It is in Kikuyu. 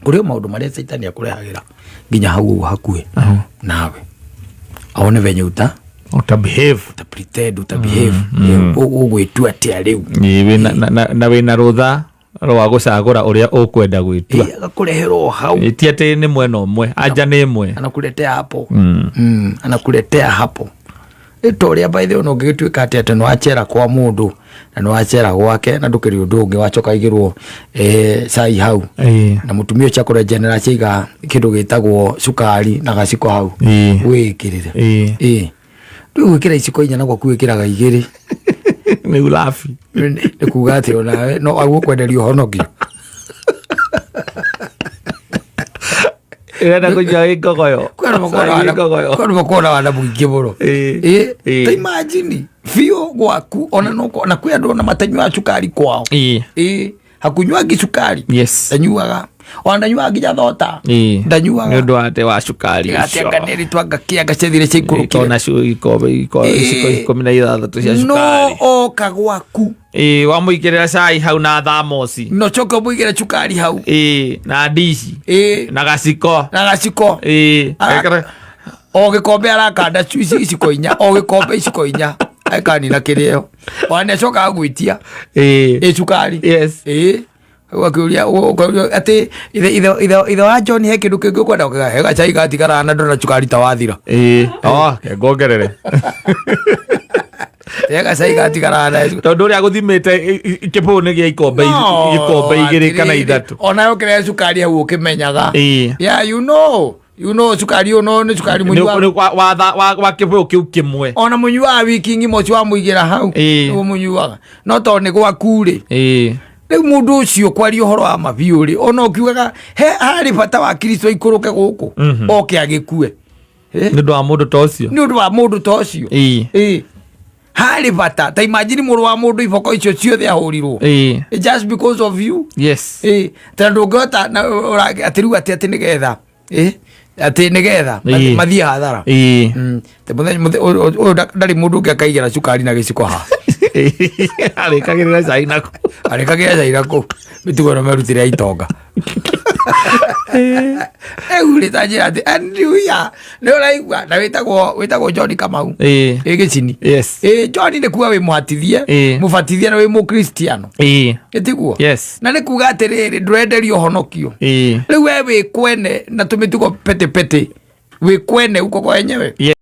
Kũrĩ o maũndũ marĩa caitani akũrehagĩra nginya hau ũguo hakuhĩ nawe, aone venye uta uta behave. Uta pretend, uta behave, ũgwĩtua atĩa rĩu. Ĩĩ, na wĩna rũtha rwa gũcagũra ũrĩa ũkwenda gwĩtua. Ĩĩ, agakũrehera o hau. Ĩĩ, ti atĩ nĩ mwena ũmwe, anja nĩ ĩmwe. Anakuletea hapo. Anakuletea hapo. Nĩ ta ũrĩa, by the way, ũngĩgĩtuĩka atĩ atĩ nĩwacera kwa mũndũ na nĩwacera gwake na ndũkĩrĩ ũndũ ũngĩ, wacoka igĩrwo cai hau na mũtumia ũcio akũrenjenera ciaiga kĩndũ gĩtagwo cukari na gaciko hau wĩĩkĩrĩre. Ĩĩ, rĩu gwĩkĩra iciko inya na gwaku wĩkĩraga igĩrĩ. Nĩ ulafi. Nĩ kuga atĩ onawe no agũkwenderia ũhonokio. Ĩrenda kũnyua ĩ ngogoyo. Kwĩ Ĩ ngogoyo. andũ makoragwo na wana mũingĩ mũno. Ĩĩ, ta imagine biũ gwaku ona no na kwĩ andũ ona matanyuaga cukari kwao. Ĩĩ, hakunyuangi cukari. Ndanyuaga, ona ndanyuaga nginya thota. Ndanyuaga. Nĩ ũndũ wa atĩ wa cukari ũcio. Atĩ anga nĩ twanga kĩanga ciathire ciaikũrũkire. Ikona iciko 16 cia No cukari. oka gwaku. Ĩĩ, wamũigĩrĩra cai hau na thamoci. No coke ũmũigĩre cukari hau. Ĩĩ, na ndici. Na gaciko. Na gaciko. O gĩkombe arakanda iciko inya, o gĩkombe iciko inya, akanina kĩrĩo, ona nĩ acokaga gwĩtia ĩ cukari. Ĩĩ, ũgakĩũria, ũkauria atĩ ithe wa John, he kĩndũ kĩngĩ ũkwenda? Ũkauga, he gacai gatigara na ndona cukari ta wathira. Ĩĩ, oh, ke ngongerere. He gacai gatigara na Tondũ ũrĩa gũthimĩte kĩbũyũ nĩ gĩa ikombe gĩkombe igĩrĩ kana atĩrĩrĩ, ithatũ. Ona yo kĩrĩa cukari hau ũkĩmenyaga. Yeah, cukari ũyũ no nĩ cukari mũnyuaga. Nĩ wa kĩbũyũ kĩu kĩmwe. Ona mũnyuaga wiki ng'ima ũcio wamũigĩra hau nĩguo mũnyuaga, no tondũ nĩ gwaku rĩ, rĩu mũndũ ũcio kwaria ũhoro wa mabiũ rĩ, ona ũkiugaga he harĩ bata wa Kristo aikũrũke gũkũ oke agĩkue. Eh? Nĩ ũndũ wa mũndũ ta ũcio. Nĩ ũndũ wa mũndũ ta ũcio. Ĩĩ, harĩ bata. Ta imagine mũrũ wa mũndũ, iboko icio ciothe ahũrirwo just because of you. Ĩĩ, tondũ ndũngĩhota atĩ rĩu atĩ nĩgetha atĩ nĩgetha mathiĩ hathara. Te ũyũ ndarĩ mũndũ ũngĩ akaigĩra cukari na gĩciko haha. Arĩkagĩrĩra cai nako. Arĩkagĩra cai nako. Mĩtugo ĩno merutire ya itonga rĩu rĩ, ta njĩra atĩ andiuya nĩ ũraigua na wĩtagwo John Kamau. Ĩ gĩcini. Ĩ John, nĩ kuga wĩ mũhatithie, mũbatithie, na wĩ mũkristiano. Ĩtiguo? Yes. Na nĩ kuga atĩrĩrĩ, ndũrenderio ũhonokio. Rĩu we wĩ kwene na tũmĩtugo petepete, wĩ kwene uko kwa wenyewe.